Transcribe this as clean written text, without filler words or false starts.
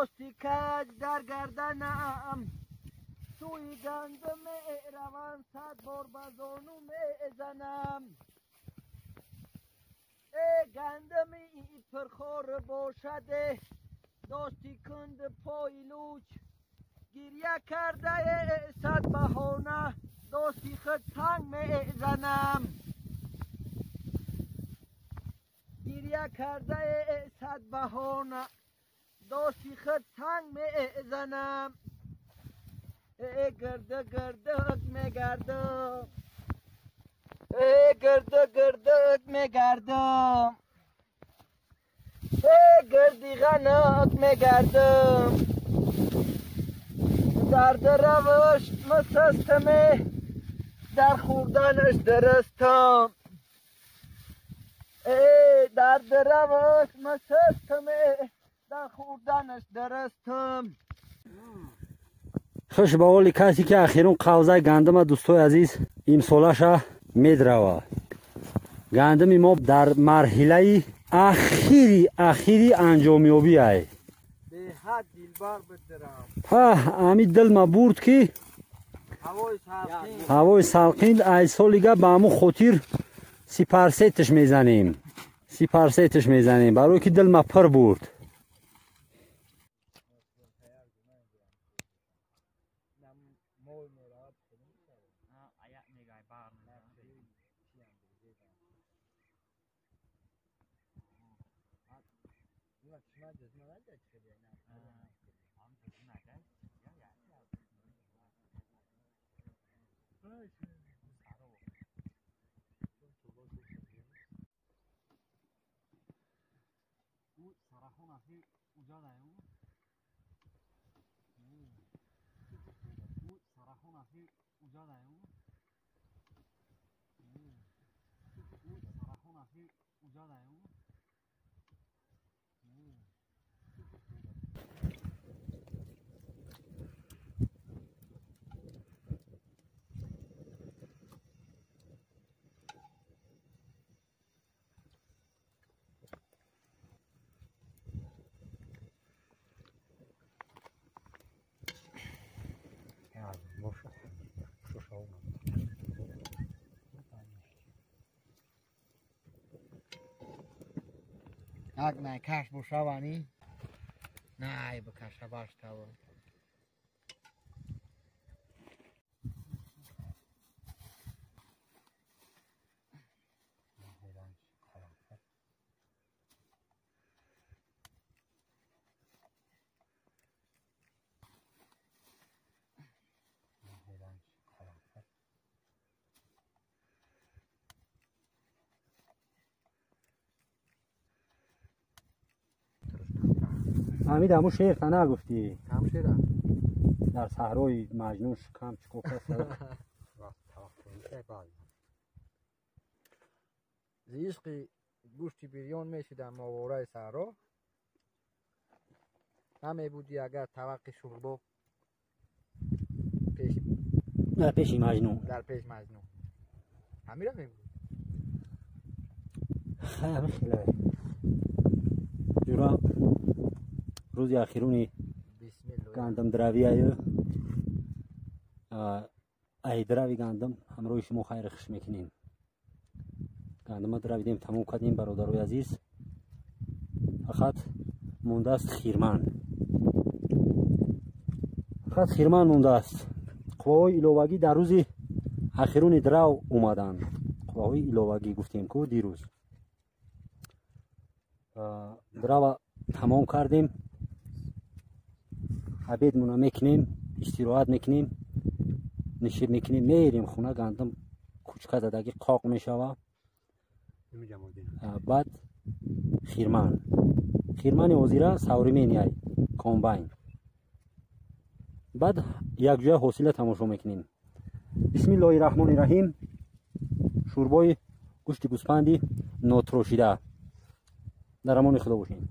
Дости каҷ дар гарданам сӯи гандум меравам, 100 бор ба зону мезанам. Э гандами пурхор бошад, дости кунд пои луч, гиря кардае 100 баҳона, дости худ санг мезанам. Гиря кардае 100 баҳона, дости худ санг мезанам. Э гирд гирдак мегардам, э гирд гирдак мегардам, э гирди ғанак мегардам. Дард равиш масастаме, дар хӯрданаш дурустам. Э дард равиш масастаме, дар хӯрданаш дурустам. Хуш ба ҳоли касе ки ахирун қавзаи гандима, дӯстои азиз, имсолаша медрава. Гандими мо дар марҳилаи ахири анҷомёбӣ ай. Беҳад дилбар бидирам. Ҳами дилма бурд ки ҳавои салқин ай солига ба ҳамун хотир сипарсетиш мезанем. Сипарсетиш мезанем, барое ки дилма пир бурд. Ак най каш бошавани, най ба каша баштава. Ҳамид, ҳамун шеър та нагуфтӣ? Кам шеъра? Дар саҳрои Маҷнун шикам чикофа. Зи ишқи гӯшти бирён мешидам овораи саҳро, намебуди агар таваққи шӯрбо дар пеши Маҷнун. Дар пеши Маҷнун. Ҳамира мегӯ? Ҳами хеле. Ҷура рӯзи ахируни гандумдравияю айдрави гандум ҳамроҳи шумо хайри хуш мекунем. Гандума дравидем, тамом кардем, бародарои азиз. Фақат мондааст хирман, фақат хирман мондааст. Қувваҳои иловагӣ дар рӯзи ахируни драв омаданд. Қувваҳои иловагӣ гуфтем ку дирӯз. Драва тамом кардем, обедмона мекунем, истироҳат мекунем, нишир мекунем, мерем хона. Гандум кучка задагӣ қоқ мешава. Баъд хирман, хирмани ҳозира саврименяй комбайн. Баъд якҷоя ҳосила тамошо мекунем. Бисмиллоҳи раҳмони раҳим. Шӯрбои гӯшти гӯспанди нотрошида. Дар амони Худо бошем.